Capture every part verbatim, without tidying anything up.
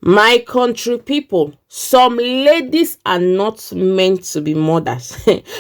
My country people, some ladies are not meant to be mothers.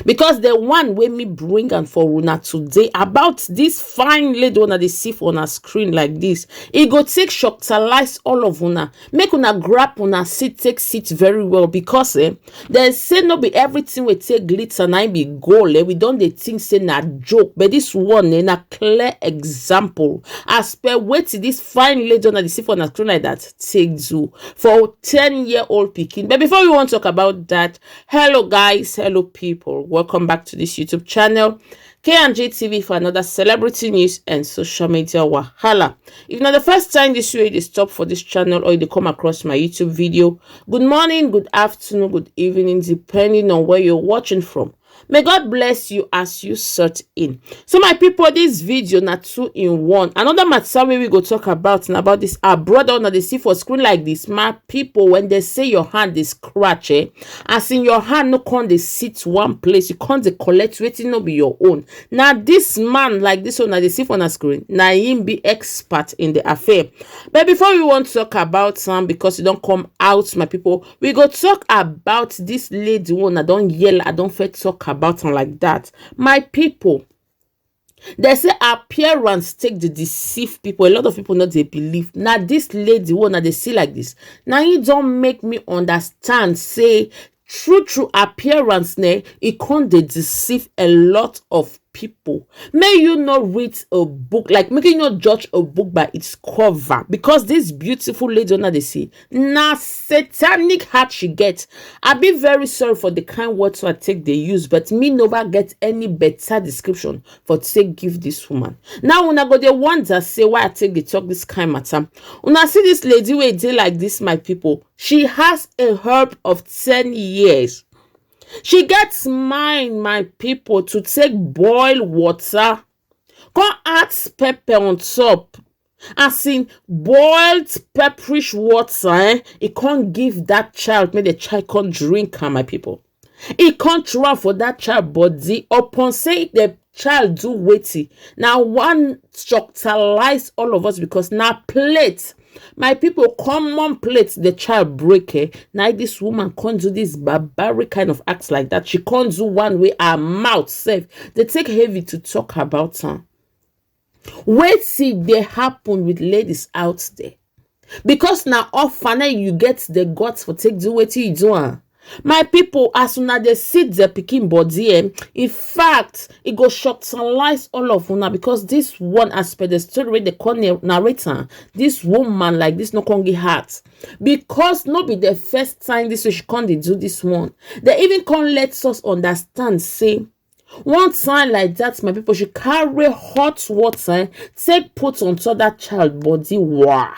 Because the one wey me bring am for una today about this fine lady una dey see for una screen like this, e go take shocktalize all of una. Make una grab una seat, take seat very well, because eh, dem say no be everything wey take glitter na im be gold. Eh, we don dey think say na joke, but this one eh, na clear example as per wetin this fine lady una dey see for una screen like that take do for ten year old pikin. But before we wan talk about that, hello guys, hello people, welcome back to this YouTube channel, K and G T V, for another celebrity news and social media wahala. If na the first time this way you dey stop for this channel or you dey come across my YouTube video, good morning, good afternoon, good evening, depending on where you're watching from. May God bless you as you sort in. So my people, this video na two in one. Another matter wey we go talk about na about this our brother una dey see for screen like this. My people, when they say your hand dey scratch, eh, as in your hand no come dey sit one place, you come dey collect wetin no be your own. Na this man like this una dey see for una screen, na him be expert in the affair. But before we wan talk about am, because e don come out, my people, we go talk about this lady wey una don yell, I don first talk about am like that. My people, they say appearance take dey deceive people. A lot of people no dey believe. Na this lady wey una dey see like this, na him don make me understand say true true appearance ne, e come dey deceive a lot of people. Make you no read a book, like, make you no judge a book by its cover, because this beautiful lady una dey see, na satanic heart she get. I be very sorry for the kind words I take dey use, but me never get any better description for take give this woman. Now una go dey wonder say why I take dey talk this kind matter. Una see this lady wey dey like this, my people, she has a herb of ten years. She gets mind, my people, to take boil water, come add pepper on top. As in boiled pepperish water, eh? E come give that child, make the child come drink am, my people. E come throw am for that child body. Upon say the child do wetin, na one shocktalize all of us, because na plate, my people, common plate the child break, eh? Na this woman come do this barbaric kind of act like that. She come do one wey her mouth sef dey take heavy to talk about am. Wetin dey happen with ladies out there? Because na orphan, eh, you get the guts for take do wetin you do am. My people, as una dey see the pikin body, eh, in fact, e go shocktalize all of una, because this one, as per the story wey dey come na-, narrate am, this woman like this no come get heart, because no be the first time this way she come dey do this one. They even come let us understand say one time like that, my people, she carry hot water, eh, take put on top that child body. Wow.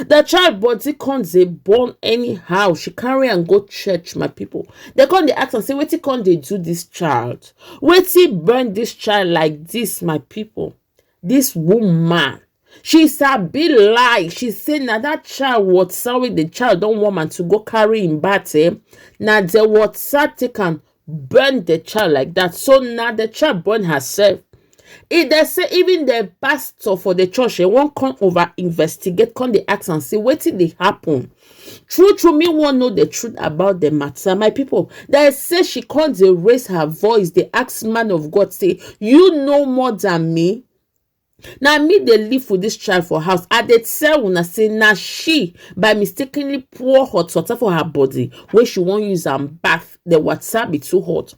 The child body come dey burn anyhow. She carry am go church, my people. They come dey ask am say wetin come dey do this child, wetin burn this child like this, my people. This woman, she sabi lie. She say na that child water wey the child don warm am to go carry him bath, eh, na the water take am burn the child like that. So na the child burn herself. E dey say even the pastor for the church, eh, wan come over investigate, come dey ask am say wetin dey happen. True true, me wan know the truth about the matter, my people. They say she come dey raise her voice, dey ask man of God say, "You know more than me? Na me dey live with this child for house. I dey tell una say na she by mistakenly pour hot water for her body wey she wan use am bath. The water be too hot."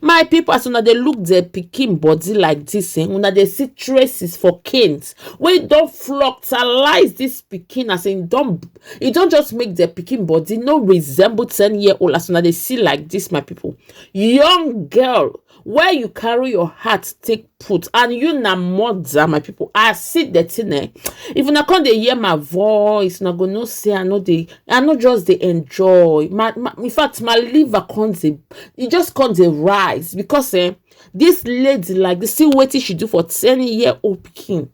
My people, as una dey look the pikin body like this, eh, una dey see traces for canes wey don fluctalize this pikin, as in don, e don just make the pikin body no resemble ten year old, as una dey see like this, my people. Young girl, where you carry your heart take put, and you na mother, my people. I see the thing, eh. If una come dey hear my voice, una go know say I no dey, I no just dey enjoy. My, my, in fact, my liver come dey, e just come dey rise, because, eh, this lady like this, see wetin she do for ten year old pikin.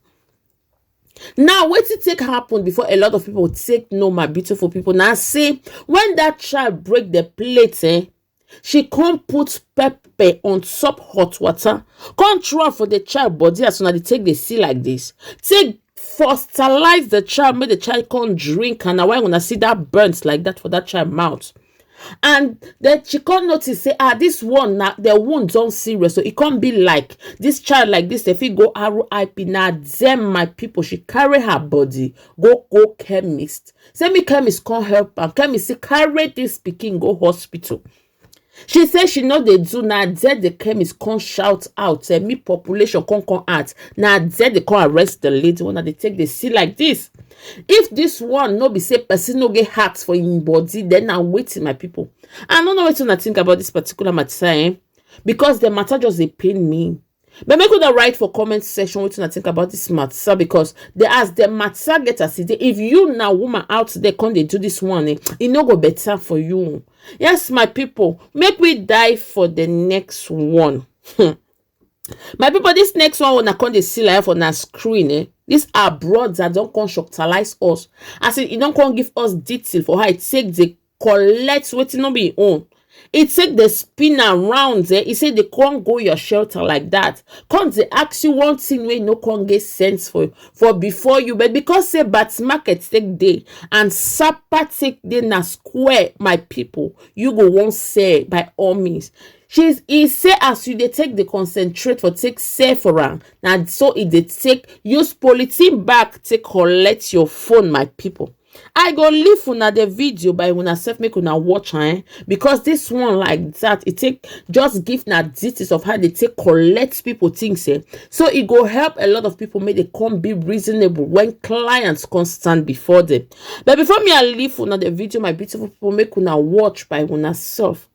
Now wetin take happen before a lot of people take know, my beautiful people, na say when that child break the plate, eh, she come put pepper on top hot water, come throw am for the child body, as una dey take dey see like this, take for sterilize the child, make the child come drink, and na why una see that burns like that for that child mouth. And then she come notice say, ah, this one, na the wound don serious, so e come be like this child like this, if he go R I P. Na then, my people, she carry her body go go chemist. Say me chemist come help am. Chemist say carry this pikin go hospital. She say she no dey do. Na there the chemist come shout out, eh, me population come come out. Na there they come arrest the lady when they take the see like this. If this one no be say person no get heart for him body, then na wetin, my people. I no know wetin una think about this particular matter, eh? Because the matter just dey pain me. But make una write for comment section wetin una think about this matter, because they as the matter get as e dey. If you na woman out there come dey do this one, eh, e no go better for you. Yes, my people, make we die for the next one. My people, this next one una come dey see like for na screen, eh? This our brother don come shocktalize us. As in, e don come give us detail for how e take dey collect wetin no be im own. E take dey spin around, eh? E say they come go your shelter like that. Come dey ask you one thing wey no come get sense for, for before you. But because say bat market take dey and sapa take dey na square, my people, you go wan sell by all means. She's, he say as you dey take the concentrate for take sell for am, na so e dey take use polythene bag take collect your phone, my people. I go leave una the video by una self, make una watch am, eh? Because this one like that, e take just give na details of how they take collect people things, eh? So e go help a lot of people make they come be reasonable when clients come stand before them. But before me, I leave una the video, my beautiful people, make una watch by una self.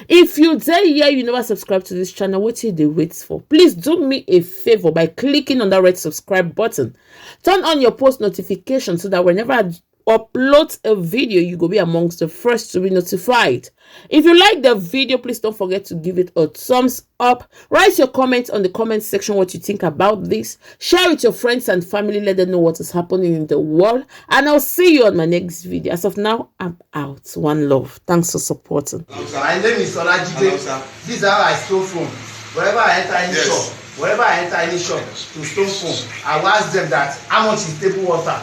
If you dey here, you never subscribe to this channel, wetin you dey wait for? Please do me a favor by clicking on that red subscribe button. Turn on your post notification so that whenever I upload a video, you go be amongst the first to be notified. If you like the video, please don't forget to give it a thumbs up. Write your comments on the comment section, what you think about this. Share with your friends and family. Let them know what is happening in the world. And I'll see you on my next video. As of now, I'm out. One love. Thanks for supporting. My name is Olajide. This is how I stole phone. Wherever I enter any shop, wherever I enter any shop to stole phone, I will ask them that how much is table water.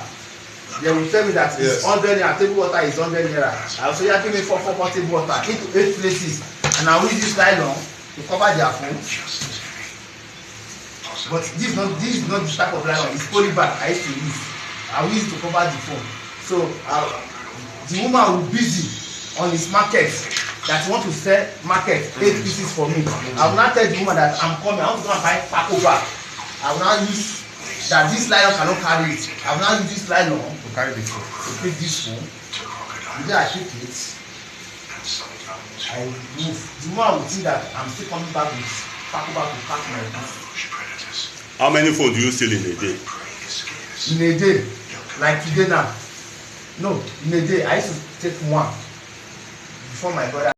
They will tell me that it's hundred naira. Table water is hundred naira. I will say, yeah, give me four, four, four table water into eight places, and I will use this nylon to cover their phone. But this is not, this is not the type of nylon. It's poly bag I used to use. I will use it to cover the phone. So uh, the woman will busy on his market that want to sell market eight pieces for me. I will not tell the woman that I'm coming. I want to go and buy pack over. I will not use that this nylon cannot carry it. I will not use this nylon to carry the phone, to pick this phone. The day I pick it, I move. The woman will think that I'm still coming back with pack over to pack my goods. How many phones do you steal in a day? In a day, like today now. No, in a day, I used to take one before my brother.